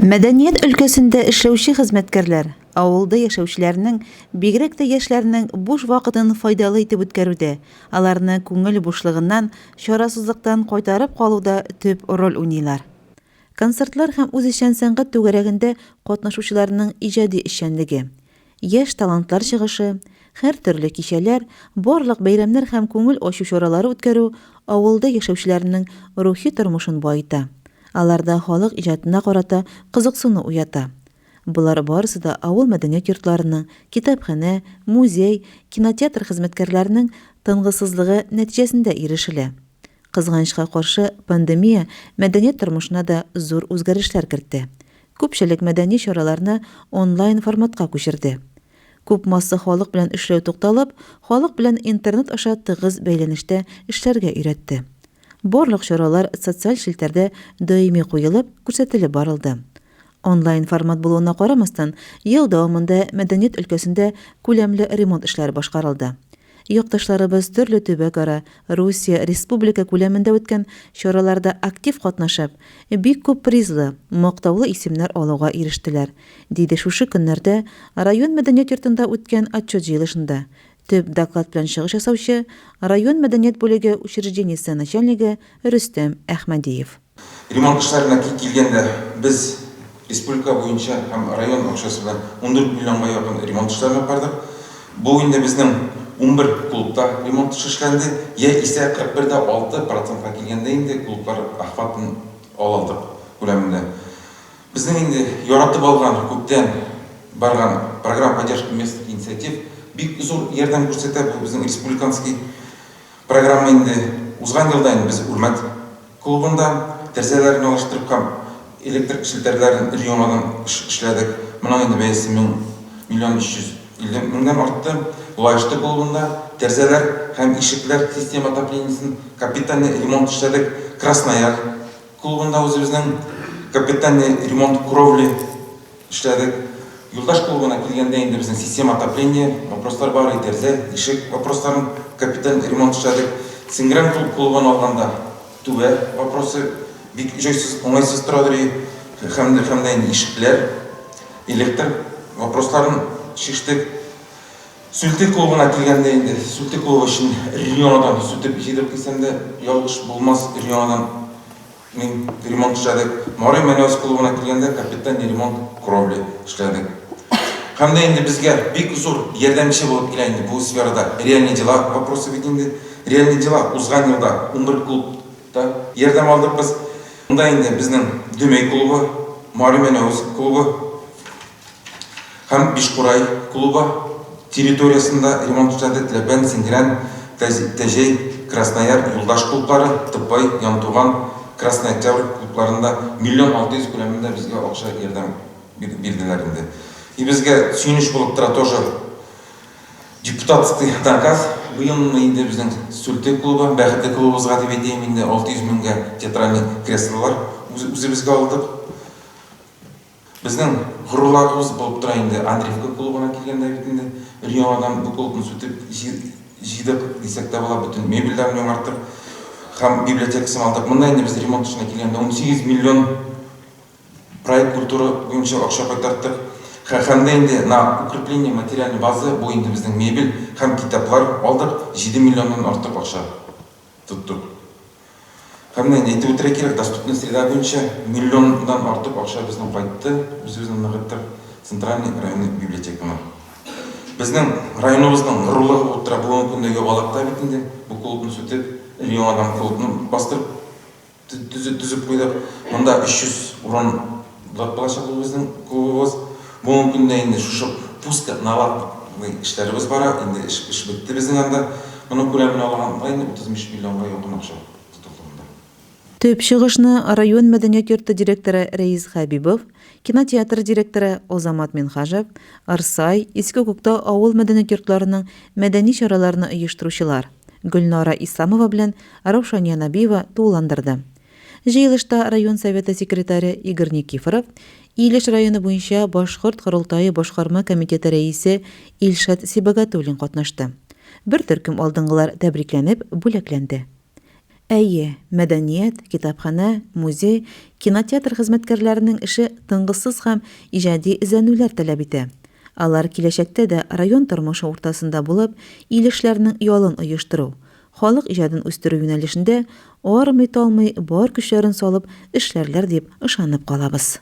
Мәдәният өлкәсендә эшләүче хезмәткәрләр авылда яшәүчеләрнең, бигрәк тә яшьләрнең буш вакытын файдалы итеп үткәрүдә, аларны күңел бушлыгыннан, чарасызлыктан кайтарып калуда төп роль уйныйлар. Концертлар һәм үзешчән сәнгать түгәрәгендә катнашучыларның иҗади эшчәнлеге, Яшь талантлар чыгышы, һәртөрле кичәләр, барлык бәйрәмнәр һәм күңел ачу чаралары үткәрү авылда яшәүчеләрнең рухи тормышын баета, аларда халык иҗатына карата кызыксыну уята. Болар барысы да авыл мәдәният йортларының, китапханә, музей, кинотеатр хезмәткәрләренең тынгысызлыгы нәтиҗәсендә ирешелә. Кызганычка каршы, пандемия мәдәният тормышына да зур үзгәрешләр кертте. Күпчелек мәдәни чараларны онлайн форматка күчерде. Күп масса халык белән эшләү тукталып, халык белән интернет аша тыгыз бәйләнештә эшләргә өйрәтте. Барлык чаралар социаль челтәрдә даими куелып, күрсәтелеп барылды. Онлайн формат булуына карамастан, ел дәвамында мәдәният өлкәсендә күләмле ремонт эшләре башкарылды. Якташларыбыз төрле төбәкара, Русия, республика күләмендә үткән чараларда актив катнашып, бик күп призлы, мактаулы исемнәр алуга ирештеләр, диде шушы көннәрдә район мәдәният йортында үткән отчет җыелышында төп доклад белән чыгыш ясаучы район мәдәният бүлеге учреждениесе начальнигы Рөстәм Әхмәдиев. Ремонт эшләренә килгәндә, без республика буенча һәм район акчасы белән 14 миллионга якын ремонт эшләрен алып бардык. Бу инде безнең 11 клубта ремонт эше эшләнде, я исә 41 дә 6 процентка килгәндә инде клублар охватын ала алдык күләмендә. Безнең инде яратып алган, күптән барган программа поддержки местных инициатив бик зур ярдәм күрсәтә, бу безнең республиканский Программа инде узган елда инде без Үрмәт клубында тәрәзәләрен алыштырып һәм электр челтәрләрен өр-яңадан эшләдек. Моның инде бәясе мең миллион 350 меңнән артты. Лаешты клубында тәрәзәләр һәм ишекләр система отоплениесен капитальный ремонт эшләдек. Краснояр клубында үзебезнең капитальный ремонт кровли Эшләдек. Юлдаш клубына килгәндә инде безнең система отопления вопрослар бар, тәрәзә, ишек вопросларын капиталь ремонт эшләдек. Сингран клуб клубын алганда түбә вопросы бик җайсыз, уңайсыз тора дери. Һәм дә һәм дә инде ишекләр, электр вопросларын чиштек. Сүлте клубына килгәндә инде, Сүлте клубы өчен өр-яңадан сүтеп җыйдык дисәм дә ялгыш булмас, өр-яңадан Мин ремонт эшләдек. Марый Мәнәвез клубына килгәндә капитальный ремонт кровли эшләдек. Һәм дә инде безгә бик зур ярдәмче булып килә инде бу сферада реальные дела вопросы бит инде. Реальные дела узган елда 11 клубта ярдәм алдык без. Монда инде безнең Дөмәй клубы, Марый Мәнәвез клубы, Һәм Бишкурай клубы территориясендә ремонт эшләде, Тләбән, Сингрән, Тәҗәй, Краснояр, Юлдаш клублары, Тыпай, Янтуган, Красный Октябрь клубларында миллион 600 күләмендә безгә акча ярдәм бирделәр инде. И безгә сөенеч булып тора тоже депутатский наказ. Быелны инде безнең Сүлте клубы, бәхетле клубыбызга дип әйтәем инде, 600 меңгә театральный креслолар үзебезгә алдык. Безнең горурлыгыбыз булып тора инде Андреевка клубына килгәндә бит инде өр-яңадан бу клубны сүтеп җыйдык дисәк тә була, бөтен мебельләрен яңарттык һәм библиотекасын алдык. Монда инде без ремонт эшенә килгәндә 18 миллион проект культура буенча акча кайтарттык. Һәм дә инде на укрепление материальной базы бу инде безнең мебель һәм китаплар алдык, 7 миллионнан артык акча тоттык. Һәм менә әйтеп үтәргә кирәк, доступная среда буенча миллионнан артык акча безнең кайтты, үзебезнең ныгыттык центральный районный библиотеканы. Безнең районыбызның горурлыгы булып тора бүгенге көндә Ябалакта бит инде бу клубны сүтеп, өр-яңадан клубны бастырып төзеп куйдык. Монда 300 урынлык булачак бу безнең клубыбыз. Бүгенге көндә инде шушы пуско наладный эшләребез бара, инде эш, эш бетте безнең анда. Моның күләмен алганда инде 35 миллионга якын акча тотылды монда. Төп чыгышны район мәдәният йорты директоры Рәис Хәбибов, кинотеатр директоры Азамат Минһаҗев, Арсай, Иске Күктау авыл мәдәният йортларының мәдәни чараларны оештыручылар Гөлнара Исламова белән Раушания Нәбиева тулыландырды. Җыелышта район Советы секретаре Игорь Никифоров, Илеш районы буенча Башкорт корылтае башкарма комитеты рәисе Илшат Сибагатуллин катнашты. Бер төркем алдынгылар тәбрикләнеп, бүләкләнде. Әйе, мәдәният, китапханә, музей, кинотеатр хезмәткәрләренең эше тынгысыз һәм иҗади эзләнүләр таләп итә. Алар киләчәктә дә район тормышы уртасында булып, ил эшләренең ялын оештыру, халык иҗадын үстерү юнәлешендә армый-талмый бар көчләрен салып эшләрләр дип ышанып калабыз.